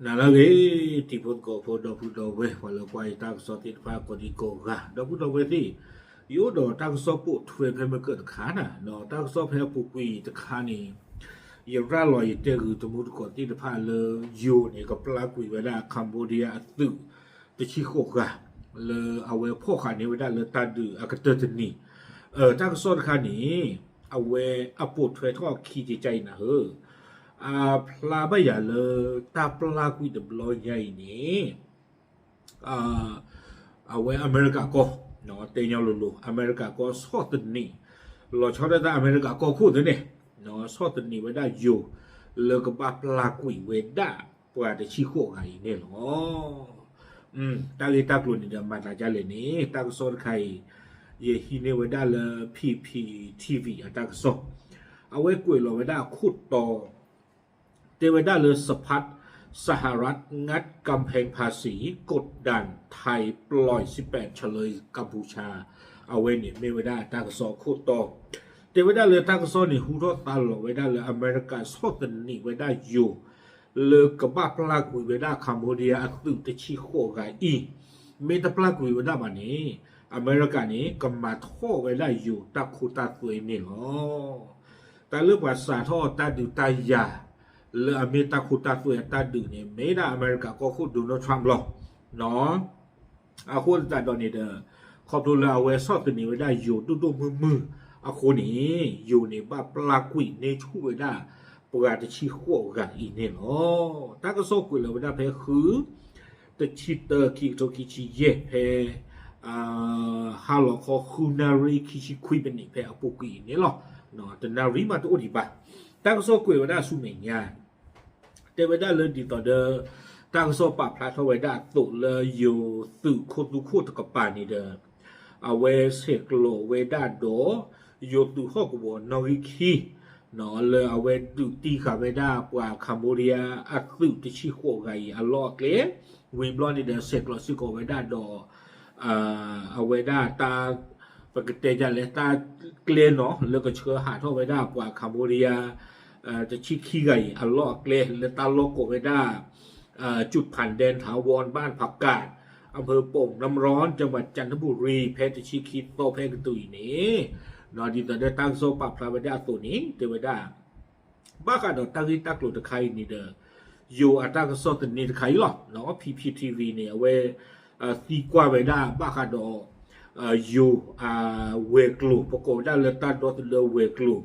နၤလၢအဂ့ၤ တံၤဖိသကိးဖိ ဒီပုၢ်ဒီဝဲၢ် ပှၤလၢကွၢ်ယတၢ်ကစီၣ်သ့ၣ်တဖၣ်ကိးဒံကိးဂၤ ဒီပုၢ်ဒီဝဲၢ်သ့ၣ်, ယအိၣ်ဒီးတၢ်ကစီၣ်ပိာ်ထွဲဖဲမုၢ်ကၢၢ်တခါနၤ, ဒီးတၢ်ကစီၣ်ဖဲအပူၤကွံာ်တခါန့ၣ် ယရၤလီၤယတဲဂုာ်တမူတကိးသ့ၣ်တဖၣ်လၢယိၤန့ၣ် ကပျၢ်ကွံာ်ဝဲဒၣ် Cambodia အသုးတဆံဃိးဂၤ လၢအဝဲဖီၣ်ဃာ်န့ၢ်ဝဲဒၣ်လၢတၢ်ဒုးအကတၢၢ်တနံၤ, တၢ်ကစီၣ်တခါန့ၣ် အဝဲအပိာ်ထွဲထီၣ်ခံကကါအံၤနၤဧၢ, အဖျါဘၣ်ယၤလၢတၢ်ပျၢ်ကွံာ်တဘျီညါအံၤန့ၣ် အဝဲအမဲရကၤကီၢ်, တဲညီလိၤလိၤ အမဲရကၤကီၢ်ဆီၣ်သနံး, လီၤဆီဒၣ်တၢ်အမဲရကၤကီၢ်ခိၣ်သ့ၣ်န့ၣ်, ဆီၣ်သနံးဝဲဒၣ်ယိၤ လၢကဘၣ်ပျၢ်ကွံာ်ဝဲဒၣ်ပှၤတဆံဃိးဂၤအံၤန့ၣ်လီၤ. တၢ်ဂ့ၢ်တၢ်ကျိၤန့ၣ်ဒီးမၤသးဒ်လဲၣ်န့ၣ် တၢ်ကစီၣ်တခါအံၤ ယဟံးန့ၢ်ဝဲဒၣ်လၢ P P T V အတၢ်ကစီၣ်, အဝဲကွဲးလီၤဝဲဒၣ်အခိၣ်တီ တဲဝဲဒၣ်လၢ สหรัฐงัดกำแพงภาษี กดดันไทยปล่อยสิบแปดเฉลยกัมพูชา အဝဲန့ၣ်မ့ၢ်ဝဲဒၣ်တၢ်ကစီၣ်အခိၣ်တီ, တဲဝဲဒၣ်လၢတၢ်ကစီၣ်န့ၣ် ဟူထီၣ်သါလီၤဝဲဒၣ်လၢအမဲရကၤဆီၣ်သနံးဝဲဒၣ်ယိၤ လၢကဘၣ်ပျၢ်ကွံာ်ဝဲဒၣ် Cambodia အသုးတဆံဃိးဂၤအံၤ, မ့ၢ်တပျၢ်ကွံာ်ဝဲဒၣ်ဘၣ်န့ၣ် အမဲရကၤန့ၣ် ကမၤထီၣ်ဝဲဒၣ်ယိၤတၢ်ခိတၢ်သွဲန့ၣ်လီၤ. တၢ်လၢပှၤစးထီၣ်တၢ်ဒုးတၢ်ယၤ လၢအမ့ၢ်တၢ်ခိတၢ်သွဲအတၢ်ဒုးန့ၣ် မ့ၢ်ဒၣ်အမဲရကၤကီၢ်ခိၣ် Donald Trump လီၤ. အဃိသတးဒီးန့ၣ်ဒီး ခီဖျိလၢအဝဲဆီၣ်သနံးဝဲဒၣ်ယိၤဒိၣ်ဒိၣ်မုၢ်မုၢ်အဃိန့ၣ် ယိၤန့ၣ်ဘၣ်ပျၢ်ကွံာ်န့ၢ်ဆူၣ်ဝဲဒၣ် ပှၤတဆံဃိးဂၤအံၤန့ၣ်လီၤ. တၢ်ကစီၣ်ကွဲးလီၤဝဲဒၣ်ဖဲဃု တဆံတၢ ခံကထိခံဆံယဲၢ် ဖဲ ဟါလီၤခီ ဃုနၣ်ရံၣ် ခံဆံခွံမံးနံး ဖဲအပူၤကွံာ်အံၤန့ၣ်လီၤ. တနၣ်ရံၣ်မးတအိၣ်ဒံးဘၣ်. တၢ်ကစီၣ်ကွဲးဝဲဒၣ်ဆူမဲာ်ညါ တဲဝဲဒၣ်လၢဒ်သိးဒီး တၢ်ကစီၣ်ပာ်ဖျါထီၣ်ဝဲဒၣ်အသိးလၢယိၤသုးခိၣ်သူခိၣ်တကပၤန့ၣ်ဒီး အဝဲဆဲးကျိးဝဲဒၣ်ဒီး ယိၤသုးဟီၣ်ကဝီၤနီၣ်ဂံၢ်ခံ လၢအဝဲဒုးတံၢ်ဃာ်ဝဲဒၣ်ပှၤ Cambodia အသုးတဆံဃိးဂၤအံၤအလီၢ်အကျဲ, ဝံၤဘျီန့ၣ်ဒီးဆဲးကျိးစ့ၢ်ကီးဝဲဒၣ်ဒီး အဝဲဒၣ်တၢ် ပကတဲဒ်လဲၣ် တၢ်ကျဲနီၤ လၢကဆှၢဟးထီၣ်ဝဲဒၣ်ပှၤ Cambodia တဆံခံဂၤအံၤအလီၢ်အကျဲ လၢတၢ်လီၢ်ကိးဝဲဒၣ် จุดผ่านแดนถาวรบ้านผักกาด อำเภอโป่งน้ำร้อน จังหวัดจันทบุรี ဖဲတဆံခံသီဖဲကတုၤအံၤန့ၣ်, ဒ်သိးဒီးတၢ်ကစီၣ်ပာ်ဖျါဝဲဒၣ်အသိးန့ၣ် တဲဝဲဒၣ် ဘၣ်ဃးဒီးတၢ်ဂ့ၢ်တၢ်ကျိၤတခါအံၤန့ၣ်ဒီး ယိၤအတၢ်ကစီၣ်သန့တခါအံၤလီၤ. P P T V န့ၣ် အဝဲ သံကွၢ်ဝဲဒၣ်ဘၣ်ဃးဒီး ယိၤအဝဲၤကျိၤ ပကိးဝဲဒၣ်လၢတၢ်ဒီသဒၢဝဲၤကျိၤ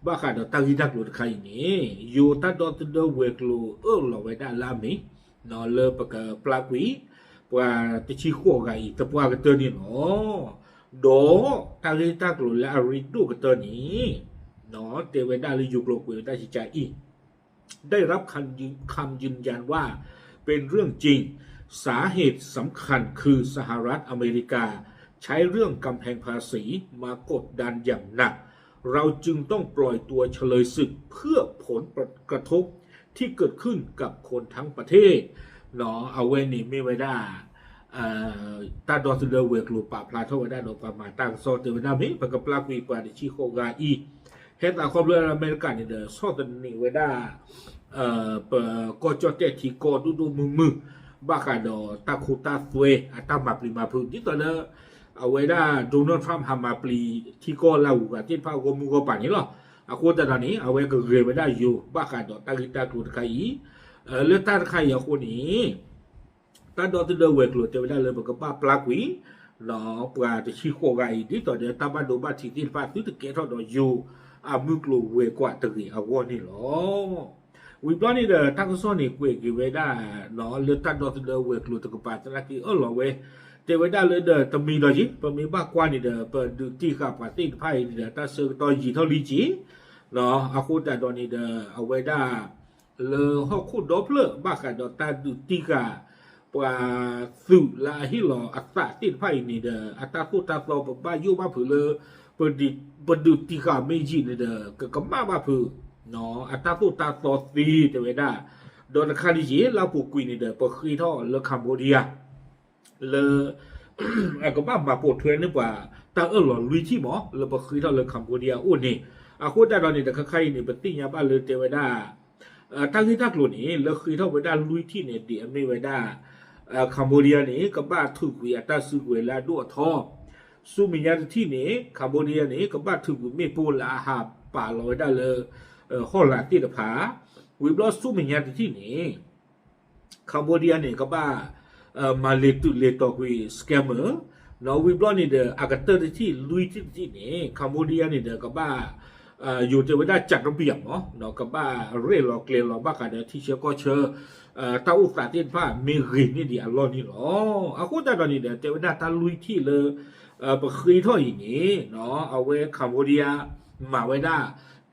ဘၣ်ဃးဒီးတၢ်ဂ့ၢ်တၢ်ကျိၤတခါအံၤန့ၣ် ယိၤတၢ်ဒီသဒၢဝဲၤကျိၤအၢၣ်လီၤဝဲဒၣ်လၢအမ့ၢ် လၢပကပျၢ်ကွံာ် ပှၤတဆံဃိးဂၤအံၤ သပှၢ်ကတၢၢ်န့ၣ်လီၤ. ဒီးတၢ်ဂ့ၢ်တၢ်ကျိၤလၢအရ့ဒိၣ်ကတၢၢ်န့ၣ် တဲဝဲဒၣ်လၢယိၤကျိၤကွဲးဝဲဒၣ်စံးကါအံၤ ได้รับคำยืนคำยืนยันว่าเป็นเรื่องจริง สาเหตุสำคัญคือสหรัฐอเมริกา ใช้เรื่องกำแพงภาษีมากดดันอย่างหนัก เราจึงต้องปล่อยตัวเฉลยศึกเพื่อผลกระทบที่เกิดขึ้นกับคนทั้งประเทศ အဝဲန့ၣ်မ့ၢ်ဝဲဒၣ် တၢ်ဒီသဒၢဝဲၤကျိၤပာ်ဖျါထီၣ်ဝဲဒၣ်ဒီးပှၤမၤတၢ်ကစီၣ်တဲဝဲဒၣ်မ့ၢ် ပကပျၢ်ကွံာ်ပှၤတဆံဃိးဂၤအံၤ ဟဲသးခီဖျိလၢအမဲရကၤန့ၣ်ဒီး ဆီၣ်သနံးဝဲဒၣ် ပကီၢ်ကၠီၣ်တဲၣ်ထံကီၢ်ဒိၣ်ဒိၣ်မုၢ်မုၢ် ဘၣ်ဃးဒီးတၢ်ခိတၢ်သွဲအတၢ်မၤပျံၤမၤဖုး ဒ်သိးလၢ အဝဲဒၣ် Donald Trump ဟးမၤပျံၤထံကီၢ်လၢအဂုၤအဂၤသ့ၣ်တဖၣ်ဂီၢ်မုၢ်ဂီၢ်ပၤန့ၣ်လီၤ. အဃိသတးဒီးန့ၣ် အဝဲကဂဲၤဝဲဒၣ်ယိၤ ဘၣ်ဃးဒီးတၢ်ဂ့ၢ်တၢ်ကျိၤတခါအံၤ လၢတၢ်တခါအံၤအဃိန့ၣ် တၢ်ဒီသဒၢဝဲၤကျိၤတဲဝဲဒၣ်လၢပကဘၣ်ပျၢ်ကွံာ် ပှၤတဆံဃိးဂၤအံၤ ဒ်သိးဒီးတၢ်ဘၣ်ဒိဘၣ်ထံးသ့ၣ်တဖၣ် သုတကဲထီၣ်ဒီးယိၤအမုၢ်ကျိၤဝဲၤကွာ်တဂ့ၤအဂီၢ်န့ၣ်လီၤ. ဝံၤဘျီန့ၣ်ဒီး တၢ်ကစီၣ်န့ၣ်ကွဲးက့ၤဝဲဒၣ် လၢတၢ်ဒီသဒၢဝဲၤကျိၤတကပၤသနာ်က့အၢၣ်လီၤဝဲ တဲဝဲဒၣ်လၢဒီးတမံၤဒီးက့ၤ ပမ့ၢ်ဘၣ်ကွၢ်န့ၣ်ဒီး ပဒုးတံၢ်ဃာ်ပှၤသ့ၣ်တဖၣ်အံၤန့ၣ်ဒီး တၢ်ဆၢကတီၢ်ယံာ်ထီၣ်လံက့ၤ အဃိသတးဒီးန့ၣ်ဒီး အဝဲဒၣ် လၢဟီၣ်ခိၣ်ဒီဖျၢၣ်ဘၣ်ဃးဒီးတၢ်ဒုးတံၢ်ဃာ် ပှၤသုးလၢအဟ့ၣ်လီၤအသးသ့ၣ်တဖၣ်အံၤန့ၣ်ဒီး အတၢ်သိၣ်တၢ်သီပဘၣ်ယိၣ်ဘၣ်ဖုးလၢ ပဒုးတံၢ်ဃာ်မ့ၢ်ယံာ်န့ၣ်ဒီး ကကမၣ်ဘၣ်ဖုး အတၢ်သိၣ်တၢ်သီသ့တဲဝဲဒၣ် ဒီးတခါလံက့ၤ လၢအပူၤကွံာ်န့ၣ်ဒီး ပဃ့ထီၣ်လၢ Cambodia လၢ အကဘၣ်မၤပိာ်ထွဲန့ၢ်ပှၤ တၢ်အၢၣ်လီၤလွံၢ်ထံၣ်မး လၢပဃ့ထီၣ်လၢ Cambodia အိၣ်န့ၣ် အဃိသတးဒီးန့ၣ် တခါခါအံၤန့ၣ် ပသ့ၣ်ညါဘၣ်လၢတဲဝဲဒၣ် တၢ်ဂ့ၢ်တၢ်ကျိၤန့ၣ် လၢဃ့ထီၣ်ဝဲဒၣ်လွံၢ်ထံၣ်န့ၣ် ဒ်အမ့ၢ်ဝဲဒၣ် Cambodia န့ၣ် ကဘၣ်ထုးကွံာ်အတၢ်စုကဝဲၤလၢအဒိၣ်အထီ, ဆူမဲာ်ညါတထံၣ်န့ၣ် Cambodia န့ၣ် ကဘၣ်ထုးကွံာ်မ့ၣ်ပိၢ်လၢအဟးပာ်လီၤဝဲဒၣ်လၢ ဟီၣ်လာ်သ့ၣ်တဖၣ်, ဝံၤဘျီဆူမဲာ်ညါတထံၣ်န့ၣ် Cambodia န့ၣ် ကဘၣ် မၤလဲၤတုၤလဲၤတီၤကွံာ် scammer, ဝံၤဘျီန့ၣ်ဒီး အကတၢၢ်တထံၣ်လွံၢ်ထံၣ်တထံၣ်န့ၣ် Cambodia န့ၣ်ဒီး ကဘၣ် ယိၤတဲဝဲဒၣ် จัดระเบียบ မး, ကဘၣ်ရဲၣ်လီၤကျဲၤလီၤဘၣ်ဃးဒီးထံဆၢကီၢ်ဆၢ တၢ်အိၣ်သးသ့ၣ်တဖၣ်မ့ၢ်ဂ့ၤန့ၢ်ဒံးအလီၢ်န့ၣ်လီၤ. အဃိသတးဒီးန့ၣ်ဒီး တဲဝဲဒၣ်တၢ်လွံၢ်ထံၣ်လၢ ပဃ့ထီၣ်အံၤန့ၣ် အဝဲ Cambodia မၤဝဲဒၣ်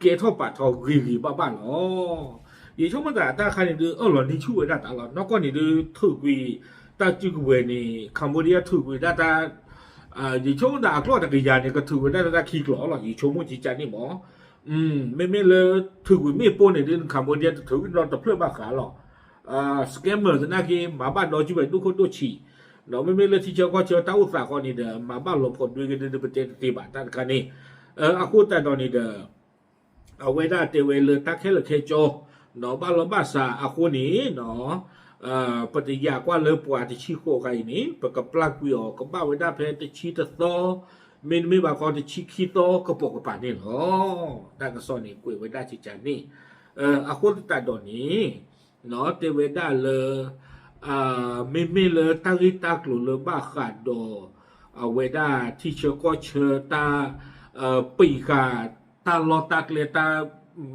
ကဲထီၣ်ပာ်ထီၣ်ဂ့ၤဂ့ၤဘၣ်ဘၣ်လီၤ. ယဆိကမိၣ်သးတၢ်ခါန့ၣ်ဒုး အၢၣ်လီၤန့ၢ်ဆူၣ်ဝဲဒၣ်တၢ်လီၤ. နီၢ်ကီၢ်န့ၣ်ဒုး ထုးကွံာ်တၢ်စုကဝဲၤန့ၣ် Cambodia ထုးကွံာ်ဒၣ်တၢ် ယဆိကမိၣ်သးအကျီၢ်တကယၤန့ၣ် ကထုးဝဲဒၣ်တၢ်ခံကျိၤလီၤ. ယဆိကမိၣ်ကကန့ၣ်မး, မ့မ့ၢ်လၢထုးကွံာ်မ့ၣ်ပိၢ်န့ၣ်ဒုး Cambodia တထုးနီတဖျၢၣ်ဘၣ်ဃးလီၤ. scammer သနာ်က့ မၤဘၣ်ဒီးစုကဝဲၤဒိၣ်ခိၣ်ဒိၣ်ဆံး, ဒီးမ့မ့ၢ်လၢထံဆၢကီၢ်ဆၢတၢ်အိၣ်သးဃီန့ၣ်ဒီး မၤဘၣ်လီၤဖိးဒွဲက့ၤဒုး ပတဲတသ့ဘၣ်တၢ်တခါန့ၣ်, အဃိသတးဒီးန့ၣ်ဒီး အဝဲဒၣ်တဲဝဲလၢတၢ်ခဲလၢာ်ခဲဆ့ ဘၣ်လီၤဘၣ်စးအဃိန့ၣ် ပတယာ်ကွၢ်လၢပှၤတဆံဃိးဂၤအံၤန့ၣ် ပကပျၢ်ကွံာ်အီၤ ကဘၣ်ဝဲဒၣ်ဖဲတဆံတသီ, မ့တမ့ၢ်ဘၣ်ခီတဆံခံသီကပိာ်ကပၤန့ၣ်လီၤ. တၢ်ကစီၣ်န့ၣ်ကွဲးဝဲဒၣ်ကကန့ၣ်, အဃိသတးဒီးန့ၣ် တဲဝဲဒၣ်လၢ မ့မ့ၢ်လၢတၢ်ဂ့ၢ်တၢ်ကျိၤလၢဘၣ်ဃးဒီး အဝဲဒၣ်ထံဆၢကီၢ်ဆၢတၢ် ပံးဃာ်တၢ်လီၢ်တၢ်ကျဲ တၢ်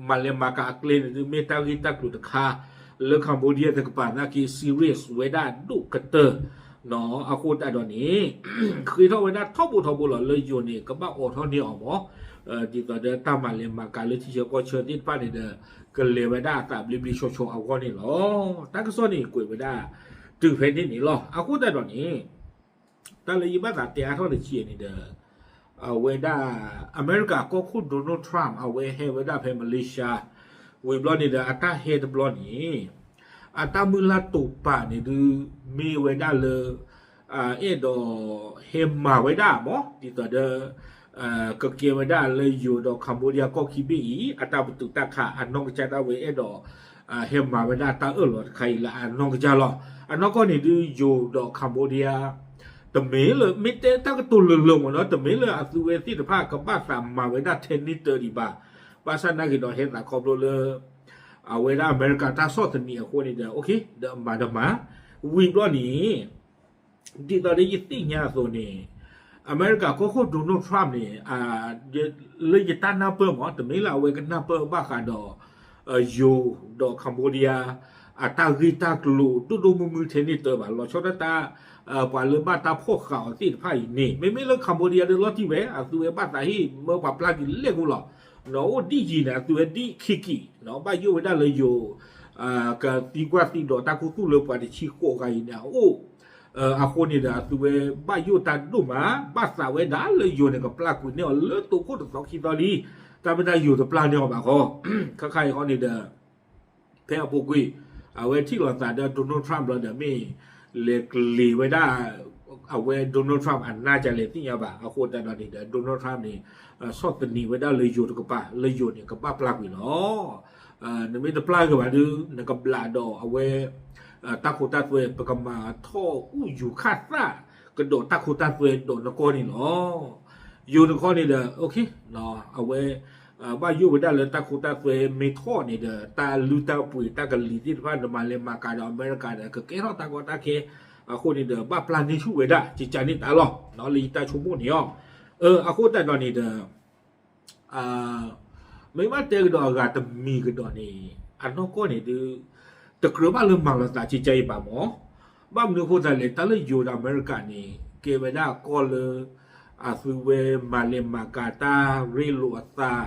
မၤလဲၤမၤကၤအကျဲန့ၣ်ဒုး မ့ၢ်တၢ်ဂ့ၢ်တၢ်ကျိၤတခါ လၢ Cambodia တကပၤသနာ်က့ serious ဝဲဒၣ်ဒိၣ်ကတၢၢ် အဃိသတးဒီးန့ၣ် ဃ့ထီၣ်ဝဲဒၣ်ထီဘိထီဘိလီၤ လၢယိၤန့ၣ် ကဘၣ်အိးထီၣ်န့ၢ်အီၤမး, ဒ်သိးဒီးတၢ်မၤလဲၤမၤကၤလၢထံဆၢကီၢ်ဆၢသ့ၣ်တဖၣ်န့ၣ်ဒီး ကလဲၤဝဲဒၣ်အသးဘျ့ဘျ့ဆှီဆှီအဂီၢ်န့ၣ်လီၤ. တၢ်ကစီၣ်န့ၣ်ကွဲးဝဲဒၣ် တုၤဖဲန့ၣ်န့ၣ်လီၤ. အဃိသတးဒီးန့ၣ် တၢ်လၢယဘၣ်သးတဲအါထီၣ်တခါန့ၣ်ဒီး အဝဲဒၣ် အမဲရကၤကီၢ်ခိၣ် Donald Trump အဝဲဟဲဝဲဒၣ်ဖဲ Malaysia ဝံၤဘျီန့ၣ်ဒီး အတၢ်ဟဲတဘျီန့ၣ် အတၢ်မုၢ်လၢ်တိာ်ပာ်န့ၣ်ဒုး မ့ၢ်ဝဲဒၣ်လၢ အဲၣ်ဒိးဟဲမၤဝဲဒၣ်မး ဒ်သိးဒီး ကကဲဝဲဒၣ်လၢယိၤဒီး Cambodia ကီၢ်ခံဘ့ၣ်အံၤ အတၢ်ပတုာ်တၢ်ခး အနီၢ်ကစၢ်ဒၣ်ဝဲအဲၣ်ဒိး ဟဲမၤဝဲဒၣ်တၢ်အၢၣ်လီၤတခါအံၤလၢအနီၢ်ကစၢ်လီၤ. အနီၢ်ကီၢ်န့ၣ်ဒုး ယိၤဒီး Cambodia တမ့ၢ်လၢ မ့ၢ်တဲတၢ်ကတိၤလၢာ်လၢာ်မ့ၢ်နီၤ တမ့ၢ်လၢအသုဝဲသ့ၣ်တဖၣ် ကဘၣ်သးမၤဝဲဒၣ်ထဲန့ၣ်တၢ်ဒံးဘၣ်. ဘၣ်ဆၣ်သနာ်က့ဒီး ဟဲသးခီဖျိလၢ အဝဲဒၣ်အမဲရကၤတၢ်ဆီၣ်သနံးအဃိန့ၣ်ဒီး okay ဒီးမၤဒီးမၤ ဝံၤဘျီန့ၣ် ဒ်သိးဒီးယသ့ၣ်ညါအသိးန့ၣ် အမဲရကၤကီၢ်ခိၣ် Donald Trump န့ၣ် လၢယတၢ်နၢ်ပၢၢ်မး တမ့ၢ်လၢအဝဲကနၢ်ပၢၢ်ဘၣ်ဃးဒီး ယိၤဒီး Cambodia အတၢ်ဂ့ၢ်တၢ်ကျိၤဒိၣ်ဒိၣ်မုၢ်မုၢ်ထဲန့ၣ်တၢ်ဘၣ် လီၤဆီဒၣ်တၢ် ပှၤလၢဘၣ်တၢ်ဖီၣ်ဃာ်အီၤသ့ၣ်တဖၣ်အံၤန့ၣ် မ့မ့ၢ်လၢ Cambodia ဒီးလီၤတံၢ်ဝဲ အသုဝဲဘၣ်သးဟ့ၣ်မၢပှၤပျၢ်က့ၤလဲၢ်ကအိၣ်လီၤ. အိၣ်ဒံၣ်ယံၤန့ၣ် အသုဝဲဒံၣ်ခံကံၣ် ဘၣ်ယိၣ်ဝဲဒၣ်လၢယိၤ ကသံကွၢ်သံဒိးတၢ်ခူသူၣ်လၢပှၤတဆံဃိးဂၤအံၤန့ၣ် အအိၣ် အဃိန့ၣ်ဒီး အသုဝဲဘၣ်ယိၣ်တၢ်ဒိၣ်မး ဘၣ်သးဝဲဒၣ်လၢယိၤန့ၣ် ကပျၢ်ကွံာ်န့ၢ်အီၤလၢတိခိၣ်တသီခံသီလံ. တၢ်မ့ၢ်တၢ်ယိၤတပျၢ်န့ၢ်အီၤဘၣ်ဃီ ခါခါအံၤဃီန့ၣ်ဒီး ဖဲအပူၤကွံာ် အဝဲထံၣ်လိာ်သးဒီး Donald Trump လီၤဒီး မ့ၢ်လဲၤကျ့ၤဝဲဒၣ် အဝဲ Donald Trump အနၢ်ကလဲၣ်သ့ၣ်ညါဘၣ်. အဃိသတးဒီးန့ၣ်ဒီး Donald Trump န့ၣ် ဆီၣ်သနံးဝဲဒၣ်လၢယိၤတကပၤ လၢယိၤန့ၣ် ကဘၣ်ပျၢ်ကွံာ်လီၤ. နမ့ၢ်တပျၢ်က့ၤဘၣ်ဒီး နကဘျးဒီးအဝဲ တၢ်ခိတၢ်သွဲ ပကမၤထီၣ်အူၣ်ယူၤခၣ်သၣ်ကဒီးတၢ်ခိတၢ်သွဲဒီးနကီၢ်န့ၣ်လီၤ. ယိၤတခီန့ၣ်ဒီး okay အဝဲ ဘၣ်ယိၣ်ဝဲဒၣ်လၢတၢ်ခိတၢ်သွဲမ့ၢ်ထီၣ်န့ၣ်ဒီး တၢ်လုၢ်တၢ်ပှ့ၤတၢ်ကလံၤသ့ၣ်တဖၣ် နမၤလဲၤမၤကၤဒီးအမဲရကၤဒီး ကကဲထီၣ်တၢ်ကီတၢ်ခဲ အဃိန့ၣ်ဒီး ဘၣ်ပျၢ်န့ၢ်ဆူၣ်ဝဲဒၣ် ကကန့ၣ်တၢ်လီၤ လၢယတၢ်ဆိကမိၣ်န့ၣ်အီၤ. အဃိသတးဒီးန့ၣ်ဒီး မ့ၢ်ဘၣ်တဲကဒီးအဂၤတမံၤကဒီးန့ၣ် အနီၢ်ကီၢ်န့ၣ်ဒုး တကြၢးဘၣ်လၢမၤလိာ်သးကကအံၤဘၣ်မး. ဘၣ်မနုၤအဃိသတးလဲၣ် တၢ်လၢယိၤဒီးအမဲရကၤန့ၣ် ကဲဝဲဒၣ်ကီၢ်လၢ အသုဝဲမၤလဲၤမၤကၤတၢ်ရ့လိာ်အသး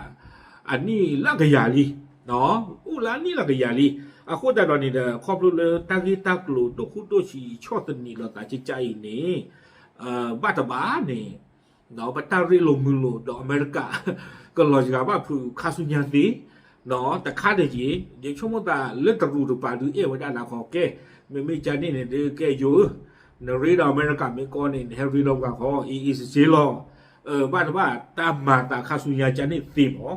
အနံၣ်လၢကယၤလံ အိၣ်လၢအနံၣ်လၢကယၤလံ. အဃိသတးဒီးန့ၣ်ဒီး ခီဖျိလၢတၢ်ဂ့ၢ်တၢ်ကျိၤဒိၣ်ခိၣ်ဒိၣ်ဆံးဆီၣ်သနံးလိာ်သးကကအံၤန့ၣ် ဘၣ်တဘၣ်န့ၣ် ပတၢ်ရ့လိာ်မုာ်လိာ်ဒီးအမဲရကၤ ကလီၤစှၤဘၣ်ဖုးခါဆူညါသ့ တခါတက့ၢ် ယဆိကမိၣ်သးလၢတရူးတပၤဒုးအဲၣ်ဝဲဒၣ်နၤခီကဲ မ့မ့ၢ်ကန့ၣ်န့ၣ်ဒုးကဲယိၤဧၢ နရ့ဒီးအမဲရကၤမ့ၢ်ကီန့ၣ် နဟဲရ့ဒီးပှၤခီ အ့အ့စ့စ့လီၤ. ဘၣ်တဘၣ်တၢ်မၤသးခါဆူညါကန့ၣ်သ့မး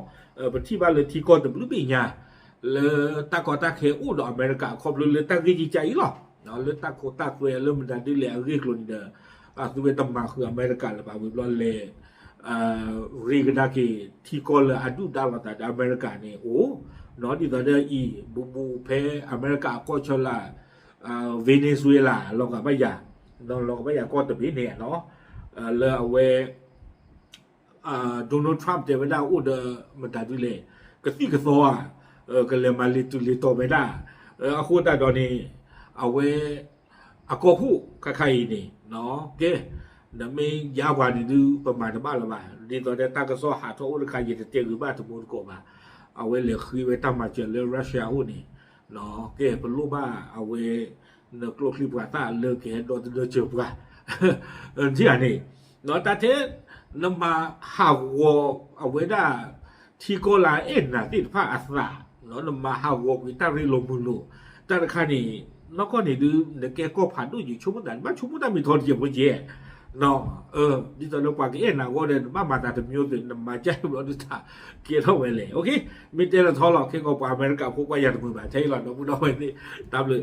ပထံၣ်ဘၣ်လၢထံကီၢ်တဘျုးဘ့ၣ်ညါ လၢတၢ်ကီတၢ်ခဲအိၣ်ဒီးအမဲရကၤ ခီဖျိလၢတၢ်ဂ့ၢ်ကံကါအံၤလီၤ. လၢတၢ်ခိတၢ်သွဲလၢမတၤဒ်လဲၣ်အဂ့ၢ်အကျိၤန့ၣ်ဒီး အသုဝဲတမၤဃုာ်အမဲရကၤလၢၤဘၣ် ဝံၤဘျီလဲၤ ရ့ကဒါက့ၤထံကီၢ်လၢအဒုၣ်ဒါလိာ်သးဒီးအမဲရကၤန့ၣ်အိၣ်, ဒ်သိးဒီးအံၤ ဘူးဘူးဖဲအမဲရကၤအကီၢ်ဆၢလၢ Venezuela လီၤကဘၣ်ယၤ, လီၤကဘၣ်ယၤကီၢ်တဘ့ၣ်န့ၣ်လီၤ. လၢအဝဲ Donald Trump တဲဝဲဒၣ်အိၣ်ဒီးမတၤဒ်လဲၣ် ကသံၣ်ကသီဧါ, ကလဲၤမၤလ့ၤတုၤလ့ၤတီၤဝဲဒၣ်, အဃိသတးဒီးန့ၣ် အဝဲ အကီၢ်ခိၣ်ခါခါအံၤန့ၣ် ကဲ နမ့ၢ်ယါပှၤန့ၣ်ဒုး ပမၤတဘၣ်လၢၤဘၣ်. ဒ်သိးဒီးတၢ်ကစီၣ်ဟးထီၣ်အိၣ်တခါ ယတတဲဂ့ၤဘၣ်တမူတကိးဘၣ်. အဝဲလဲၤဃ့ဝဲတၢ်မၤစၢၤလၢ Russia အအိၣ်န့ၣ် ကဲ ပလိၣ်ဘၣ်အဝဲ နကျိချံပှၤသၣ်လၢကဟဲဒီသဒၢစၢၤပှၤ ထံၣ်ဧါန့ၣ်, တၢ်ထဲ နမၤဟးဂီၤအဝဲဒၣ် ထံကီၢ်လၢအအဲၣ်နၤသ့ၣ်တဖၣ်အသး, နမၤဟးဂီၤကွံာ်တၢ်ရ့လိာ်မုာ်လိာ်, တၢ်တခါန့ၣ် နီၢ်ကီၢ်န့ၣ်ဒုး နကဲကီၢ်ဖးဒိၣ်ယံၤ ဆိကမိၣ်သး နဘၣ်ဆိကမိၣ်တၢ်မ့ၢ်ထီတကဲးဖိကဲး ဒ်သိးလၢပှၤကအဲၣ်နၤအဂီၢ်ဒီး နဘၣ်မၤသးတမံၤသ့ၣ် နမၤကၢ်ဘျီဒုးတၢ်ကဲထီၣ်ဝဲလဲၣ်. မ့ၢ်တဲလီၤထီလီၤ ခဲကီးပှၤအမဲရကၤဖိကွၢ်ယၤတမုာ်ဘၣ် ထဲအံၤလီၤ ဒီပုၢ်ဒီဝဲၢ်သ့ၣ် တၢ်ဘျုး